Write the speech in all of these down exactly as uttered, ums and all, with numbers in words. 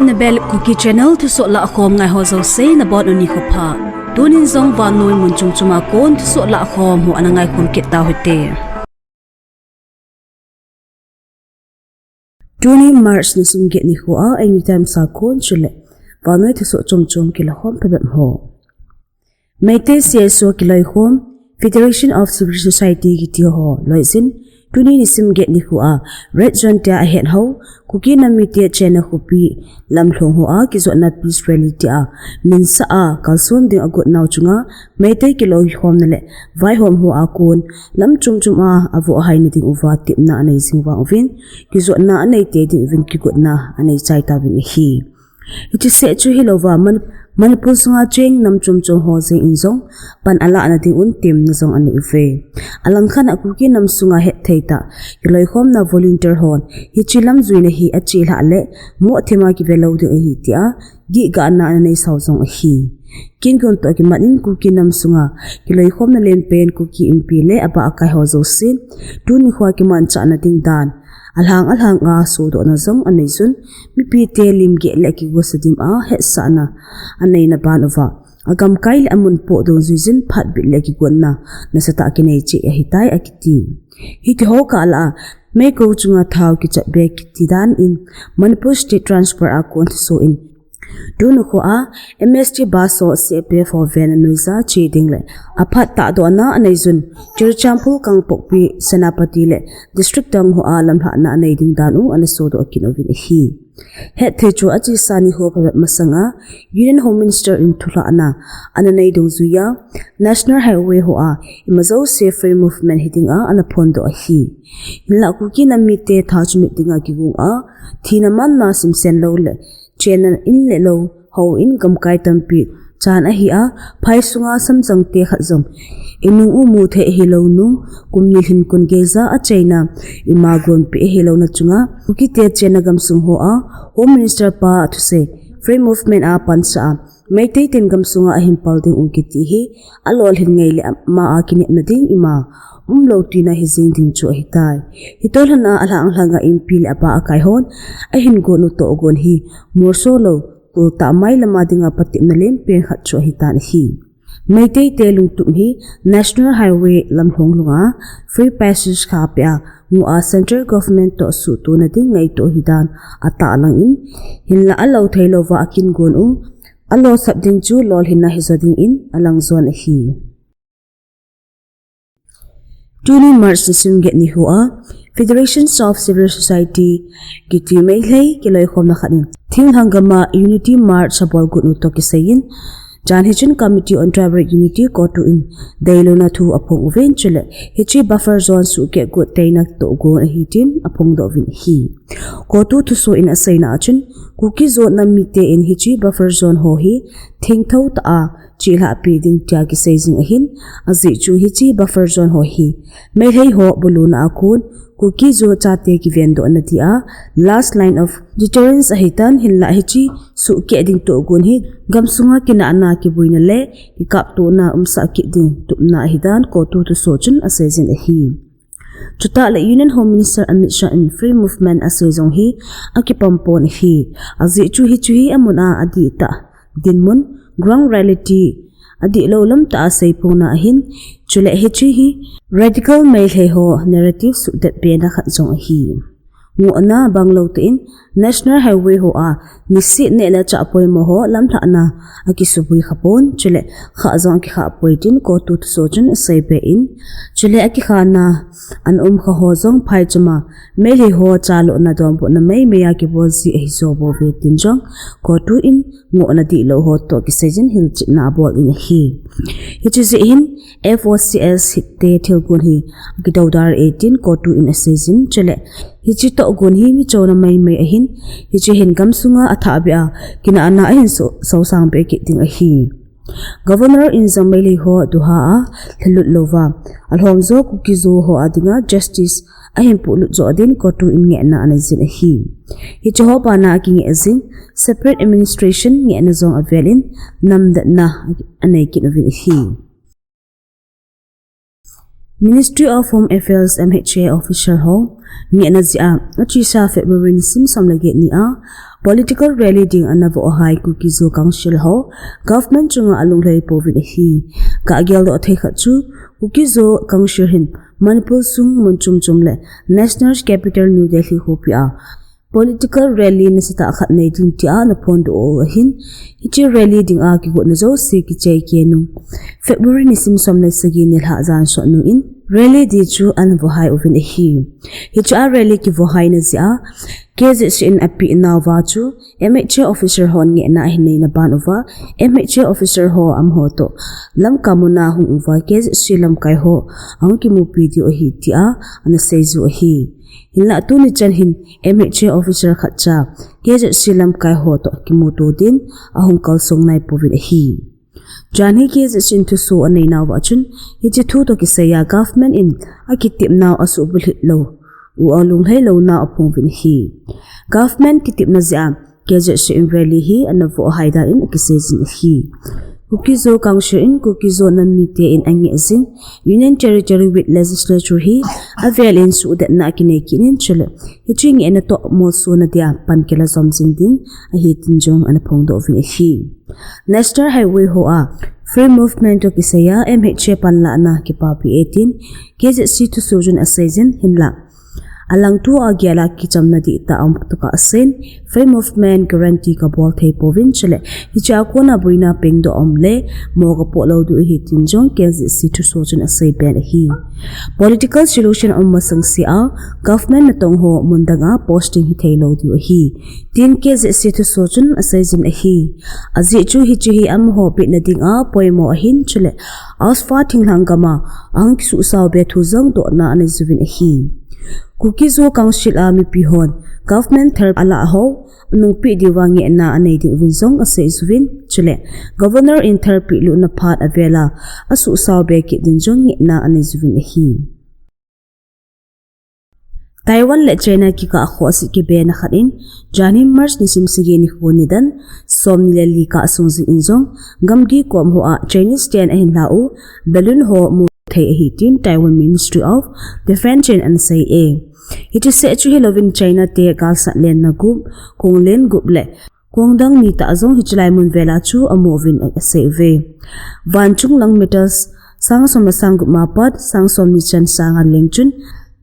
Nabel Kuki Channel thusoh lahkhom ngai ho jouse nabonun nikho pha. Tunin jong vannoi mun chom chom a kon thusoh lahkhom ho ana ngaikhom kit tau hite. Tuni March ni sumget nikho a, Eimi Times a kon chule vannoi thusoh chom chom kilakhom phabep ho. Meitei C S O kiloikhom, Federation of Civil Society kiti ho loijin, tuni ni sumget nikho a, Red Zone tia ahet ho, Kuki nam mite chenna khopi lamlhong ho a kijotna peace rally tia minsah a kalson ding agot nau chunga, Meitei kiloikhomna le vaihom ho a kon, lam chom chom a avoh haina ding uva tepna anei jing vang uvin, kijotna anei tei ding uvin kigotna anei chai tauvin ahi. Hiche seh chu hilouva, Man-, Manipur sunga cheng nam chom chom ho jeng in jong pan alahna ding un temna jong anei uve. Alangkhat a Kuki nam sunga hetthei tah kiloikhomna volunteer hon hiche lamjuina hi achelhah le moh them a kive lou ding ahi tia gihgahna ana nei sau jong ahi. Kingon toh kimat in Kuki nam sunga kiloikhomna lenpen Kuki Inpi le abah akai ho jousen, tuni nikho a kimanchahna ding dan alhang alhang a sodohna jong anei jun, mipite limgeh le kigosa dim a hetsahna aneina ban uva, agamkai le amun poh dungjuijin phatbit le kigotna nasatah kinei cheh ahitai akiti. Hitiho kah lah a, Meikou chunga thao kichat be kiti dan in Manipur State Transport a kon thusoh in, tuni nikho a M S T bus ho C F P F ho ven a noija che ding le aphat tahdohna anei jun, Churachandpur, Kangpokpi, Senapati le district dang ho a lamlhahna anei ding dan u ana sodoh kit uvin ahi. Hetthei chu achesa nikho phabep masanga Union Home Minister in thulhahna ana nei dungjuiya, National Highway ho a ima jouse free movement hiding a ana phondoh ahi. Hinlah Kuki nam mite tha chomit dinga kigong a, thina manna simsen lou le chenna in le lou hou in gamkai tampi chan ahi a, phai sunga samjang te khat jong inung u mu thei hilou nung, kum ni lhin kun geija achaina ima gonpeh hilouna chunga, Kukite chenna gamsung ho a Home Minister pa thusei, free movement a pansah a, Meitei ten gamsunga ahin pal ding u kiti hi alolhin ngei le ama a kinepna ding ima umlou tina hijing ding chu ahitai. Hitoh lhon a alhang lhang a Inpi le abah akai hon ahin gon u tohgon hi morso lou, kultah mailam a dinga patepna lenpen khat chu ahitan ahi. Meitei te lungtup hi National Highway lamlhong lunga free passage khapeh a, ngoh a Central Government toh suhtona ding ngaito hidan atahlang in, hinlah alou theilouva akingon u alosap ding chu lolhinna hijo dingin alangjon ahi. Tuni March ni sumget nikho a, Federations of Civil Society kiti Meitei kiloikhomna khat in thinglhang gam a Unity March abol got u toh kisai in, jan hichun Committee on Tribal Unity, CoTU in deilouna thu aphong uvin, chule hiche buffer zone suhkeh got teina tohgon ahi tin aphongdoh uvin ahi. CoTU thusoh in aseina achun, Kuki-Zo nam mite in hiche buffer zone ho hi thengtho tah a chelhahpi ding tia kisei jing ahin, ajeh chu hiche buffer zone ho hi Meitei ho buluna a kon Kuki-Zo chate kivendohna dia last line of deterrence ahitan, hinlah hiche suhkeh ding tohgon hi gamsunga kinahna kibuina le kikaptona umsah kit ding tupna ahidan CoTU thusoh chun aseijin ahi. Chutah le Union Home Minister Amit Shah in free movement asei jong hi akipampon ahi. Ajeh chu hiche hi amun a adihtah dinmun, ground reality, adihlou lamtah a seiphongna ahin, chule hiche hi radical Meitei ho narrative suhdet pena khat jong ahi. Ngohna banglou tah in National Highway ho a niseh neh le chah poimo ho lamlhahna akisuboi khapon, chule khah jong akikhah poi tin CoTU thusoh chun aseibe in, chule akikhahna ana umkha ho jong phaichama Meitei ho chalona donbutna meimei a kibol ji ahi jo bouve tin jong CoTU in ngohna dihlou ho toh kiseijin hilchetna abol in ahi. Hiche jeh hin F O C S hite thilgon hi akidoudar e tin CoTU in aseijin, chule hiche tohgon hi michona meimei ahin, hiche hin gamsunga athahbeh a kinahna ahin so-, sosang be kit ding ahi. Governor in jong Meitei ho duha a lhalut louva, alhomjo Kuki-Zo ho a dinga justice ahin puhlut jo din CoTU in ngehna aneijin ahi. Hiche ho bana akingeh jing separate administration ngehna jong avel in namdetna anei kit uvin ahi. Ministry of Home Affairs, M H A official ho ngehna jeh a, achesa February nisim som le get ni a political rally ding ana voh hai Kuki-Zo Council ho government chunga alunglhai pouvin ahi. Ka geldoh thei khat chu, Kuki-Zo Council hin Manipur sung mun chom chom le National Capital New Delhi khopi a political rally nasatah khat nei ding tia ana phondoh u ahin, hiche rally dinga kigotna jouse kichai kei nung, February nisim som le sagi nilhah jan sot nung in rally ding chu ana vohhai uvin ahi. Hiche a rally kivohhaina jeh a, K Z C in apeh nauva chu, M H A officer hon ngehna ahin neina ban uva, M H A officer ho amaho toh Lamka muna hung uva K Z C lamkai ho ahung kimupi diu ahi tia ana seiju ahi. Hinlah tuni chan hin M H A officer khatcha K Z C lamkai ho toh kimuto din ahung kalsong nai pouvin ahi. Janhi K Z C in thuso anei nauva chun, hiche thu toh kisaiya government in akitepnau asuhbulhit lou u alunglhai lounau aphongvin ahi. Government kitepna jeh a K Z C in rally hi ana vohhai dan in akiseijin ahi. Kuki-Zo Council in Kuki-Zo nam mite in angeh jing Union Territory with Legislature hi avel in suhdetna akinei kit in chule, hiche ngehna toh molsona dia pan kila jom jing ding ahi tin jong ana phongdoh uvin ahi. National Highway ho a free movement toh kisaiya M H A panlahna kipapi e tin K Z C thuso chun aseijin hinlah, alangtoa gel a kichamna dihtah aum tokah aseijin, free movement guarantee kabol thei pouvin chule, hiche a kona boina pengdoh aum le mo kapoh lou diu ahi tin jong K Z C thuso chun aseiben ahi. Political solution aum masang sea government natong ho mun danga posting hithei lou diu ahi tin K Z C thuso chun aseijin ahi. Ajeh chu hiche hi amaho betna dinga poimo ahin chule, AFSPA thinglhang gam a ahung kisuhsao be thu jong dohna anei uvin ahi. Kuki-Zo Council a mipi hon government thar alah ho anungpeh diuva ngehna anei diuvin jong asei uvin chule, Governor in thar pehlutna phat avel a asuhsao be kit din jong ngehna anei uvin ahi. Taiwan le China kikah khohse kibena khat in, janhi March nisim sagi nikho nidan somni le li kah sung jing in jong, gamgi kom hoa Chinese ten ahin lhah u balloon ho mu thei ahi tin Taiwan Ministry of Defense in ana sei e. Hiche seh chu hilouvin China te galsat lenna gup, kong len gup le kong dang ni tah jong hiche lai mun vel a chu amu uvin asei uve. Van chunglang meters sang som le sang gup ma pat sang somni chan sanga leng chun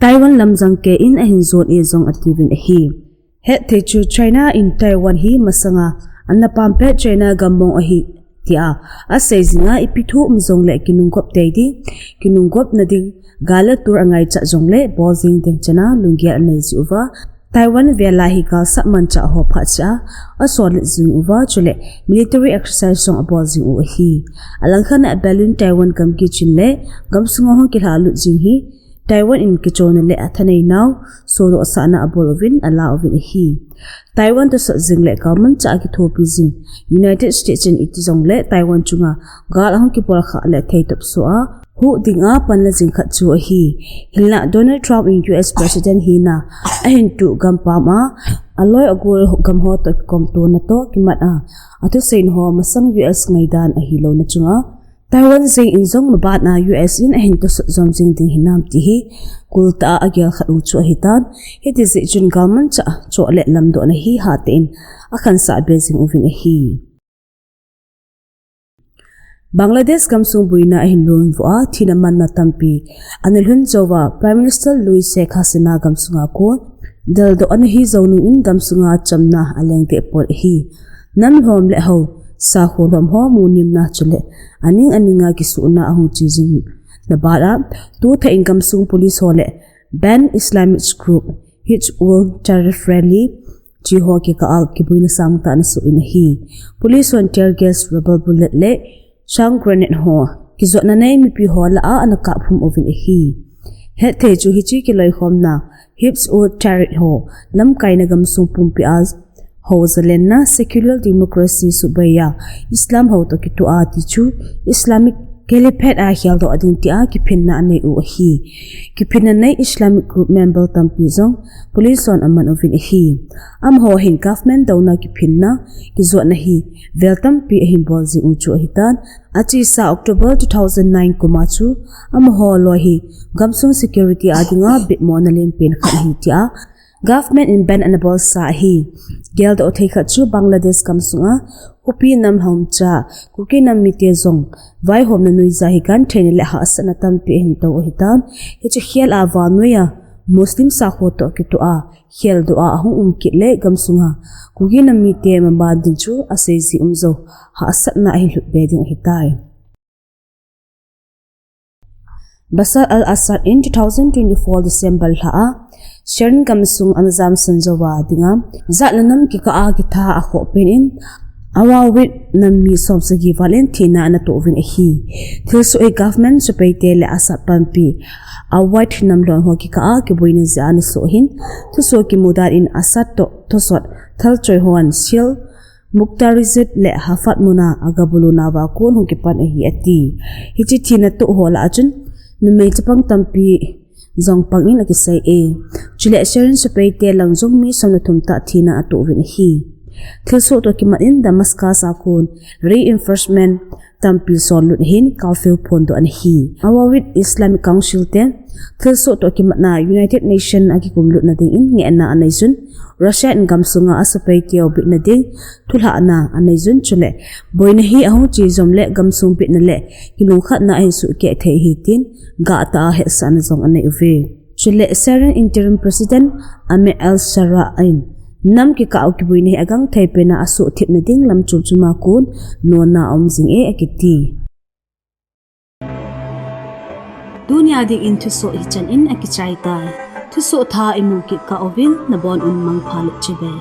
Taiwan lamjang kei in ahin jon e jong atiuvin ahi. Hetthei chu China in Taiwan hi masanga ana pampet China gammong ahi tia asei jinga, ipi thu um jongle kinunggop tei ding, kinunggopna ding, gal le tur angaichat jongle bol jing ding chana lunggel anei jiuva, Taiwan vel a hi galsat manchah ho phatcheh a asollet jing uva, chule military exercise jong abol jing u ahi. Alangkhat a balloon Taiwan gamgi chin le gamsunga hung kilhahlut jing hi Taiwan in kichonna le athaneinau sodohsahna abol uvin ala uvin ahi. Taiwan tosot jing le galmanchah a kithopi jing United States in iti jongle Taiwan chunga gal ahung kibol khah le theitop soh a huh dinga panla jing khat chu ahi. Hinlah Donald Trump in U S President hina ahin tuh gampam a, aloi agol gam ho toh kikomtona toh kimat a, athuseina ho masang U S ngaidan ahilouna chunga Taiwan jeng in jong maban a U S in ahin tosot jom jing ding hinam ti hi kultah a agel khat u chu ahitan, hiti jeh chun galmanchah choh le lamdohna hi hatah in akhansah be jing uvin ahi. Bangladesh gamsung boina ahin lhun uva, thina manna tampi ana lhun jouva, Prime Minister lui Sheikh Hasina gamsunga kon deldoh ana hi jou nung in gamsunga chamna aleng deh pon ahi. Nam lhom le hou, sakho lhom ho munimna chule aning aninga kisuhna ahung che jing na ban a, tuthah in gamsung police ho le banned Islamist group Hizb ut-Tahrir rally chi ho kikah a kiboina sangtah ana soh in ahi. Police hon tear gas, rubber bullet le stun grenade ho kijotna nei mipi ho lah a ana kap phum uvin ahi. Hetthei chu hiche kiloikhomna Hizb ut-Tahrir ho lamkaina gamsung pumpi a hou jalenna secular democracy subeiya Islam ho toh kitoh a ti chu Islamic Caliphate a kheldoh ding tia kiphinna anei u ahi. Kiphinna nei Islamic group member tampi jong police hon aman uvin ahi. Amaho hin government douna kiphinna kijotna hi vel tampi ahin bol jing u chu ahitan. Achesa October two thousand nine kum a chu amaho loi hi gamsung security a dinga bitmona lenpen khat ahi tia government in ban ana bolsa ahi. Geldoh thei khat chu Bangladesh gamsunga khopi nam lhomcha Kuki nam mite jong vaihomna nuija hi gentheina le hahsatna tampi ahin tou ahitan. Hiche khel a vannoiya Muslim sakho toh kitoh a kheldoh a ahung um kit le gamsunga Kuki nam mite maban ding chu asei ji um jou, hahsatna ahin lhut be ding ahitai. Bashar al-Assad in two thousand twenty-four December lha a Syrian gamsung ana jamsan jouva dinga jat le nam kikah a kitha akhoh pen in Awawid nam mi somsagi val in thina ana toh uvin ahi. Thilsoh hi government sepaite le Assad panpi Awawid nam lhon ho kikah a kiboina jeh a ana soh ahin, thusoh kimu dan in Assad toh thusot thalchoi hon Shil Mukhtarizad le Hafad muna agabulu nauva kon hung kipan ahi ati. Hiche thina toh ho lah a chun numei chapang tampi jong pang in akisei e. Chule Syrian sepaite lang jong mi somle thum tah thina atoh uvin ahi. Thilsoh toh kimat in Damascus a kon reinforcement tampi sonlut ahin kalphel phondoh ana hi. Awawid Islamic Council te thilsoh toh kimatna United Nation a kikumlutna ding in ngehna anei jun, Russia in gamsunga asepaiteu bitna ding thulhahna anei jun, chule boina hi ahung che jom le gamsung bitna le kilungkhatna ahin suhkeh thei ahi tin gahtah a hetsahna jong anei uve. Chule Syrian Interim President Ahmed al-Sharaa in nam kikah u kiboina hi agangthei pena asuhthipna ding lam chomchoma kon nona aum jing e akiti. Tunia dingin thusoh hichan in akichai tai. Thusoh thah imu kit kah uvin nabon un mangpha le chibai.